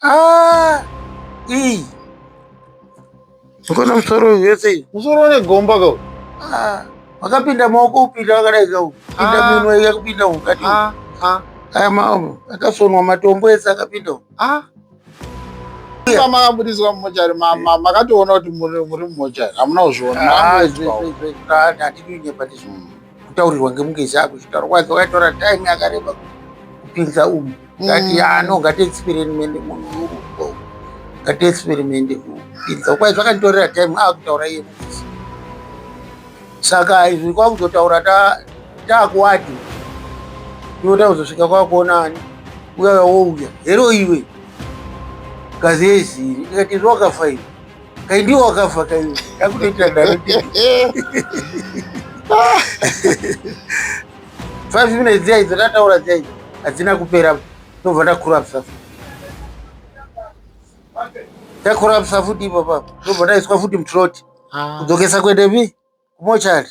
Ah, iyi ukona musoro uyu wese iyi. Musoro une gomba ka. Ah, wakapinda maoko upinda wakadai ka kupinda Ah. minwe yakupinda mukati. Ah, ah, Aya maoko akasonwa matombo ese akapinda umu. ah. Makabudiswa mumochari makatoona kuti muri mumochari hamuna kuzviona Ah, makangoitwawo. ah, handidi kunyepa ndizvo. Kutaurirwa ngemungezi ako chitauro kwacho wakatora time yakareba kupinza umu. Ngati ano ngati experiment munhu uyu. Ngati experiment kupinza. Kwai zvakanditorera time akutaura iye mungezi. Saka izvi kwakuzotaura takuwadi. Tinoda kuzosvika kwakuona ani uya wouya. Hero iwe. Ngazi yeziri. Ikati izvo wakafa iwe. Kai ndiwo wakafa kai. Yakutoitira ndaro. 5 minutes dziya idzo tataura dziya idzo hadzina kupera, ndobva ndakurapisa futi, ndakurapisa futi ipapapo, ndobva ndaiswa futi mutroti kudzokesa kuendepi kumochari.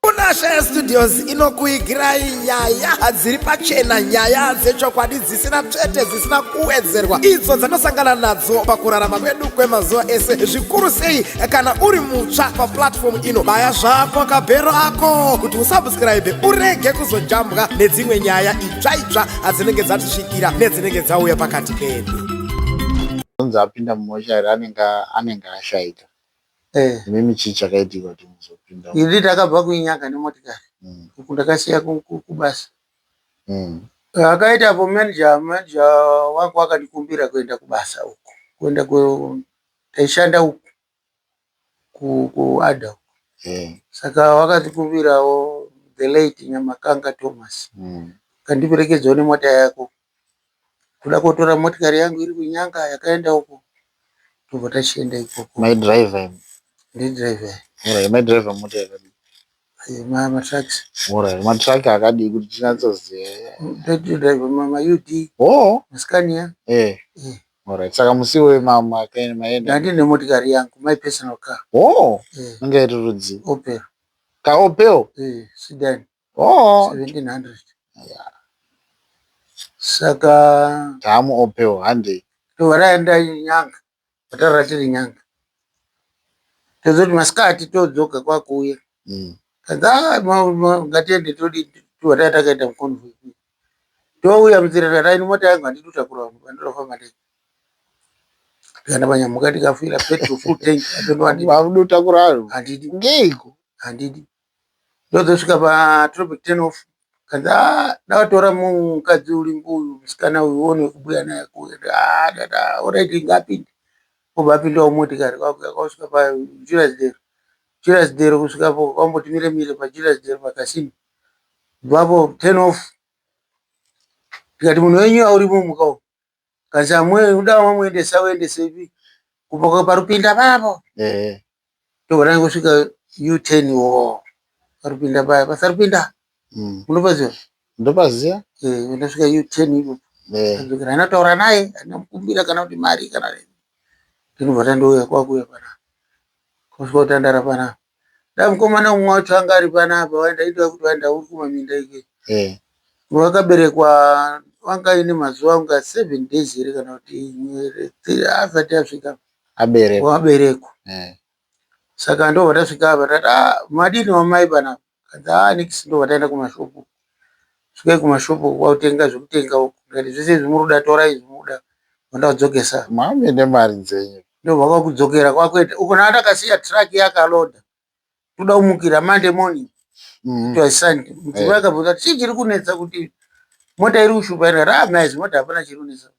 Kunashaya Studios inokuigirai nyaya dziri pachena, nyaya dzechokwadi dzisina tsvete, dzisina kuwedzerwa, idzo dzanosangana nadzo pakurarama kwedu kwemazuva ese, zvikuru sei kana uri mutsva paplatform ino. Baya zvako kabhero ako kuti usubscribe, urege kuzojambwa nedzimwe nyaya itsva itsva dzinenge dzatisvikira nedzinenge dzauya pakati pedu. Anzi apinda mumochari anenge ashaika. Imimi chii chakaitika kuti muzopinda? Ini ndakabva kuinyanga nemotikari uku ndakasiya kubasa. Akaita po manager wangu akandikumbira kuenda kubasa uku, kuenda taishanda uku kuada uku. Saka wakatikumbirawo the late Nyamakanga Thomas, kandiperekedzawo nemota yako, kuda kotora motikari yangu iri kunyanga yakaenda uko, tobva tachienda ikoko. Maidriver imi? Ndidriver. Alright, maidriver mota yakadii? Matrucks. Alright, matruck akadii kuti tinyatsoziva? Ndidriver maUD. Oh. Mascania. Alright, saka musi maenda? Ndandine motikari yangu, my personal car. Oh. Inge iri rudzi? Opel. KaOpel? Sedan. Oh. 1700. Saka Taamu Opel, handei. Tobva taenda Nyanga, patarara tiri Nyanga, tozoti masikati todzoka kwakuuya. Kanzi, "Ah, ngatiende todi." Tobva taa takaita muconvoy, touya munzira, tati ini mota yangu handidi kutakura vanhu, pandinofamba ndega. Tikaenda panyamuka, tikafira petrol full tank. I don't want it. Hamudi kutakura vanhu? Handidi. Ngeiko? Handidi. Ndozosvika patropic turn off, kanzi, "Ah, ndakatora mukadzi uri uyu, musikana uyu, uone kubuya naye kuuya." Ah, ndati, "Alright, ngapinde." Obva apindawo motikari, kwakuya kwasvika paJuliasdale. Juliasdale kusvikapo kwamboti mire mire paJuliasdale pakasini, bvapo turn off. Ndikati, "Munhu wenyu aurimo mukawo?" Kanzi, "Amwe uda wamuendesa, uendesepi kubva parupinda papo." Ndobva ndangosvika U10 wo parupinda paya, pasarupinda. Munopaziva? Ndopaziva. Ndosvika U10 ipopo. Adzokera, handina kutaura naye, handina mukumbira kana kuti mari kana. Ndinobva tandouya kwakuuya panapa, kusvika kutandara panapa. Da mukomana umwe wacho anga ari panapa, waendaita kuti waenda uri kumaminda ikweyo. Wakaberekwa wanga aine mazuva anga 7 days here kana kuti asati asvika. Aberekwa. Waberekwa. Saka ndobva tasvika apa, tati, "Ah, madini wamai panapa?" Kanzi, "Ah, nix." Ndobva taenda kumashopu. Svikai kumashopu kwakutenga zvekutenga uku. Ndikati, "Zvese izvi muri kuda, torai izvi muda." Ndadzokesa. Mame nemari dzenyu. Ndobva kwakudzokera kwakuenda uko ndakasiya truck yakaloda, toda kumukira Monday morning. It was Sunday. Mudzimai akabvunza kuti chii chiri kunetsa kuti mota iri kushupa iri. Raamaizi mota hapana chiri kunetsa.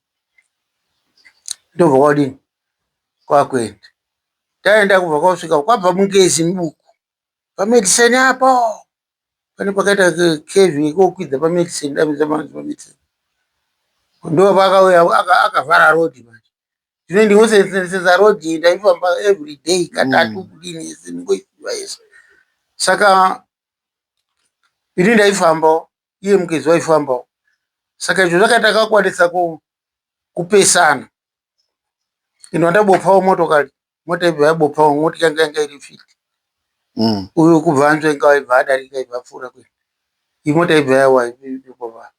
Ndobva kwadini kwakuenda. Taenda kubva kwasvika kwabva mungezi mubuku pamedicine apo, pane pakaita curve yekokwidza pamedicine, damidza pamedicine, ndo paakauya akavhara road manje. Zvino ndingosenza road ndaifamba every day katatu. Kudini yese ndingoiziva yese. Saka ini ndaifambawo, iye mukezi waifambawo. Saka izvo zvakaita takakwanisa kupesana. Ino ndabopawo motokari, mota ibva yabopawo, moti yanga iri fit. Uyu kubva anzvenga, ibva adarika, ibva apfuura kuenda, imota ibva yawa ipopa.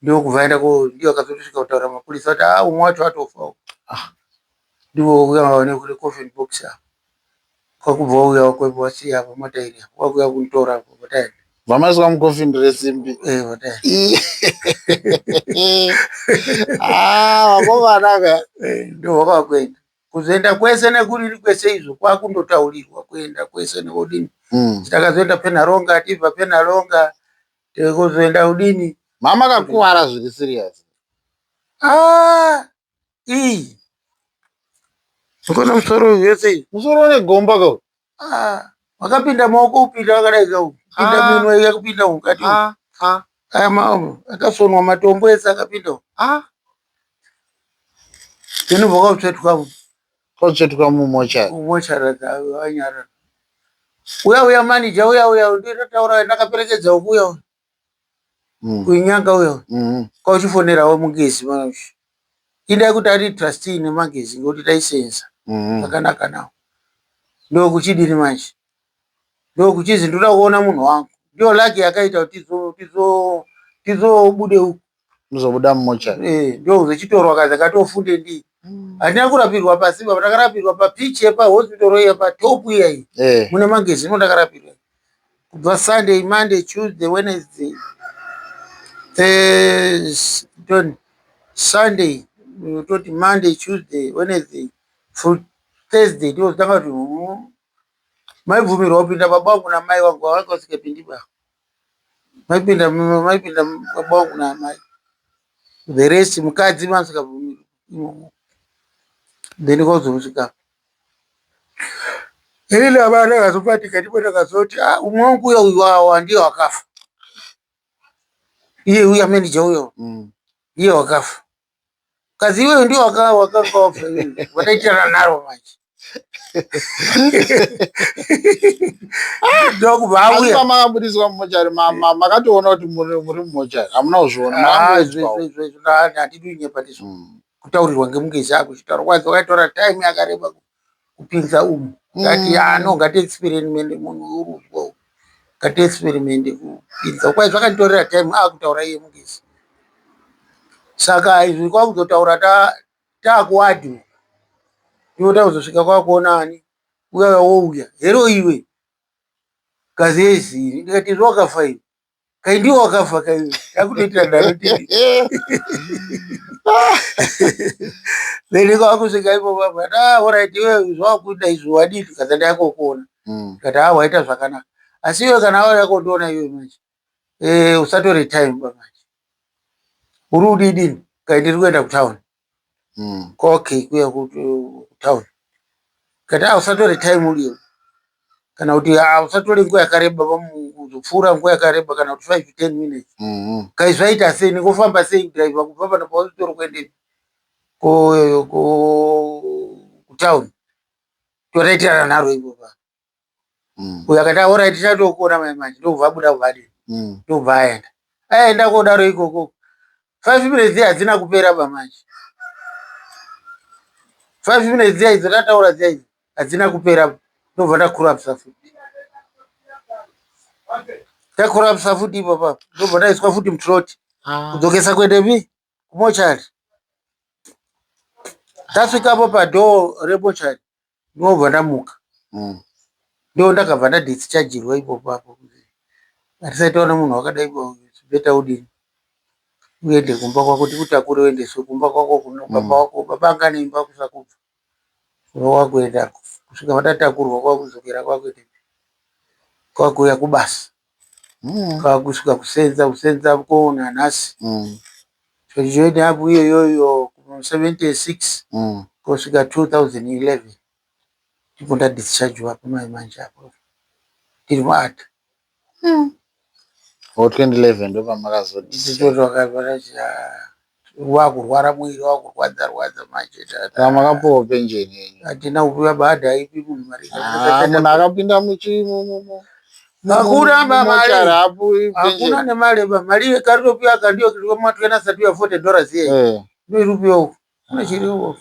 Ndokubva aenda ko ndiyo akazotosvika kutaura mapurisa kuti ah umwe wacho atofa uyu. Ndivo uya nekuri coffin box apa. Kwakubva wauya wakwepo wasiya apa mota iri apa. Kwakuya kunitora apo pataenda. Vamaiswa mucoffin resimbi. Eh pataenda. Ah, vakomana ka. Eh ndo vakakuenda. Kuzoenda kwese nekuriri kwese izvo kwakundotaurirwa kuenda kwese nekudini. Takazoenda Penhalonga tibva Penhalonga tikuzoenda kudini. Mama kakuvara zviri serious. Ah, iyi. Ukona musoro uyu wese iyi. Musoro une gomba ka. Ah, wakapinda maoko upinda wakadai ka. Kupinda Ah. minwe yakupinda mukati. umu. Ah, ah, Aya maoko akasonwa matombo ese akapinda. umu. ah. Tinobva kwakutsvetwa Kotsvetuka mumochari. kumochari anyarara. Uya uya manager uya uya ndinotaura ndakaperekedza uku uya kuinyanga uya kwauchifonerawo mungezi manje. Indai kuti ari trustee nemangezi ngekuti taisenza zvakanaka nawo. Ndokuchidini manje? Ndokuchizi ndoda kuona munhu wangu. Ndiyo lucky yakaita kuti tizobude uku. Muzobuda mumochari. Eh, ndokuzochitorwa kazi akatofunde ndii. Hatina kurapirwa pasi pa takarapirwa papichi yepahospital iya patop iya iyi. Mune mangezi imo ndakarapirwa. Kubva Sunday, Monday, Tuesday, Wednesday, Thursday, Sunday, toti Monday, Tuesday, Wednesday, Thursday ndozotanga kuti maibvumirwa kupinda baba vangu namai vangu vanga vasingapindi ba. Maipinda maipinda baba vangu naamai. The rest mukadzi masingabvumirwi imomo. Then kwazosvika ini aba ndakazobatika ndipo ndakazoti ah umwe wangu uya uyu wawa ndiye wakafa. Iye uya manager uyo ndiye wakafa. Kazi iweyo ndiyo wakanga wafa iweyo. Wataitirana naro manje. Ndokubva Asi auya. pamakabudiswa mumochari makatoona kuti muri mumochari. Hamuna kuzviona. Ah, Makangoiswawo. izvo handidi kunyepa ndizvo. Kutaurirwa ngemungezi ako chitaura kwanzi wakatora time yakareba kupinza umu. Ngati ano ngati experiment munhu uruzwa uyu. Ngati experiment kupinza. Kwai zvakanditorera time akutaura iye mungezi. Saka izvi kwakuzotaura taakuwadhi uku. Ndiwo takuzosvika kwakuona ani uya wouya. Hero iwe. Kazi yeziri. Ndikati izvo wakafa iwe. Kai ndiwo wakafa kai. Takutoitira nharo tiri. Then kwakusvika ipopo apa ah alright iwe zvawakuita izvi wadii kaza ndayakokuona. Ndikati ah waita zvakanaka. Asi iwe kana wauya kondiona iwe manje. Eh usatore time ba manje. Uri kudidini? Kai ndiri kuenda kutown. Okay kuya kutown. Kati ah usatore time uriyo. Kana kuti ah usatore nguva yakareba kuzopfuura nguva yakareba kana kuti 5 to 10 minutes. Kai zvaita sei ndingofamba sei kudhiraivha kubva pano pahospital kuendepi kutown. Toraitirana naro ipopa. Uyo akati alright tichatokuona mai manje ndobva abuda kubva adini ndobva aenda. Aenda kodaro ikoko 5 minutes dziya hadzina kupera ba manje. 5 minutes dziya idzo tataura dziya idzo hadzina kupera ndobva ndakurapisa futi. Takurapisa futi ipapa ndobva ndaiswa futi mutroti kudzokesa kuendepi kumochari. Tasvikapo padoor remochari ndinobva ndamuka. Ndo ndakabva ndadischargirwa ipopo apo. Hatisati taona munhu wakadai better udini uende kumba kwako tikutakure uendeswe kumba kwako kuno baba wako baba anga ane imba kusakubva wakuenda kusvika watatakurwa kwakudzokera kwakuenda kwakuuya kubasa kwakusvika kusenza kusenza kuona nhasi join up iyoyoyo 76 kusvika 2011 ndipo ndadischargiwa pamai manje apo ndiri muata. O 2011 ndopamakazoti. Wakurwara mwiri wakurwadza rwadza manje. Saka makapuwa pension yenyu. Hatina kupiwa baada ipi munhu mari. Ah, munhu akapinda muchi Hakuna mari. mumochari hapuwi Hakuna pension. nemari ba mari karitopiwa kandiyo matwenasatiwa $40 iye. Ndoiripiwa uku. Kuna chiriwo.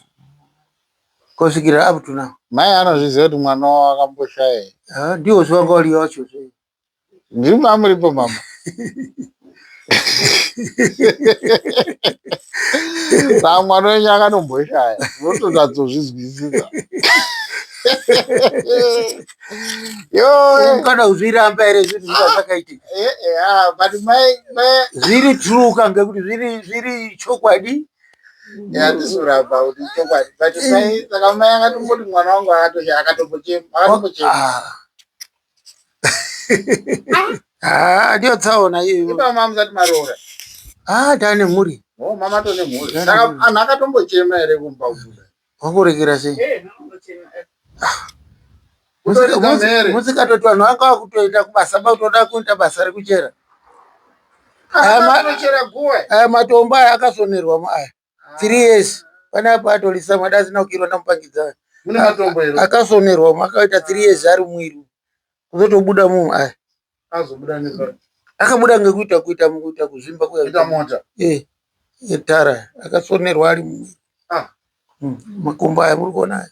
Kusvikira up to now. Mai anozviziva kuti mwana wavo akamboshaya. Ah, ndiwo zvanga uri wacho. Ndimi mamuripo mama. Saka mwana wenyu akatomboshaya, unotonyatsozvizwisisa. Yo, Kana kuzviramba here zvinhu zvakaitika? Ah, but mai mai Zviri true ka, ngekuti zviri chokwadi. Handizoramba kuti chokwadi, but mai, saka mai akatomboti mwana wangu akatoshaya, akatombochema, akatombochema. Ah. Ah, ndiyo tsaona iyo. Ipa mama musati maroora? Ah, tane mhuri. Oh, mama tone mhuri. Saka anhu akatombochema here kumba kuda? Wakurekera sei? Eh, vanongochema. Kutoridza mhere. Musikatoti vanhu vanga vakutoenda kubasa, bakutoda kuita basa rekuchera. Kutochera guwe. Aya matombo aya akasonerwa aya. 3 years. Panapa atolisa mwada asina kukirwa namupangidza. Mune matombo here? Akasonerwa akaita 3 years ari mwiri. Kuzotobuda mu aya. Azobuda nepa. Akabuda ngekuita kuita kuita kuzvimba kuya. Kuita mota. Eh. Tara akasonerwa ari mwiri. Ah. Makombo aya muri kuona aya.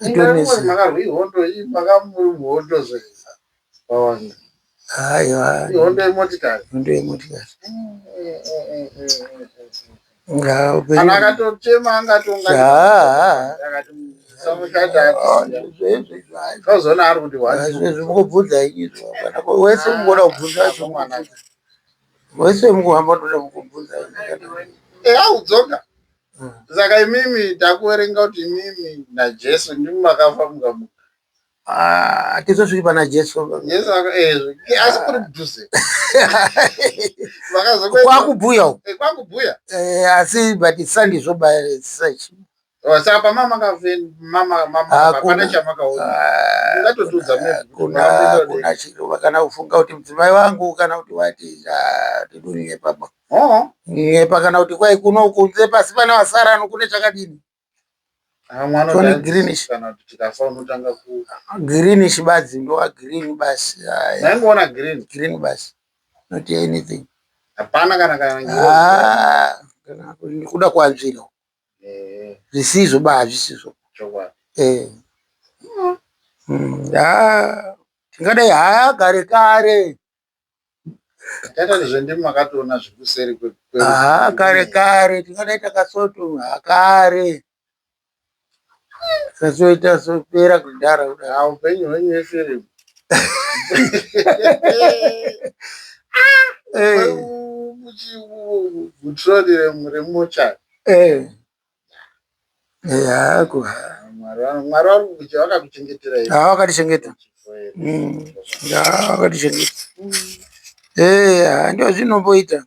Inga makarwa ihondo iyi, makamuri muhondo zve. Pawanda. Aiwa. Ihondo yemotikari. Hondo yemotikari. Kana akatochema angatonga. Ah. Akati samushata. Kazoona ari kuti wani. Zvezvi mukubvunza izvo. Wese mukuda kubvunza Ah, mwana. Wese mukuhamba toda mukubvunza. Eh, audzoka. Saka imimi takuverenga kuti imimi naJesu ndimi makafa mukamuka. Ah, hatizosviki pana Jesu. Jesu asi kuri kudhuze. Vakazokuenda Kwakubhuya uku. Kwakubhuya. Asi but sandizvo ba such. Oh, saka pamama makafe mama mama Hakuna. hapana chamakaona. Ungatotiudza maybe kuti Kuna makaenda kuna chiro kana kufunga kuti mudzimai wangu kana kuti wati, ah, tidonyepa ba. Oh. Nyepa kana kuti kwai kuno kunze pasi pana vasarano kune chakadini. Ah, mwana Tony unotanzi Greenish. kana kuti tikafa unotanga ku Greenish badzi ndo green basi. Ah, Ndaingoona green. Green basi. Not anything. Hapana kana ngirozi. Ah, kana kuda kwanzviro. Zvisizvo ba hazvisizvo. Chokwadi. Ah, tingadai haya kare kare. Taita nezvendimi makatoona zvekuseri Ah, kare kare tingadai takasoto kare. Sasoita sopera kudhara kudai. Ah, upenyu hwenyu hwefirimu. Mutroli remochari. Hako. Mwari vari vakakuchengetera here? Ah, vakatichengeta. Ah, vakatichengeta. Eh, ndio zvinomboita.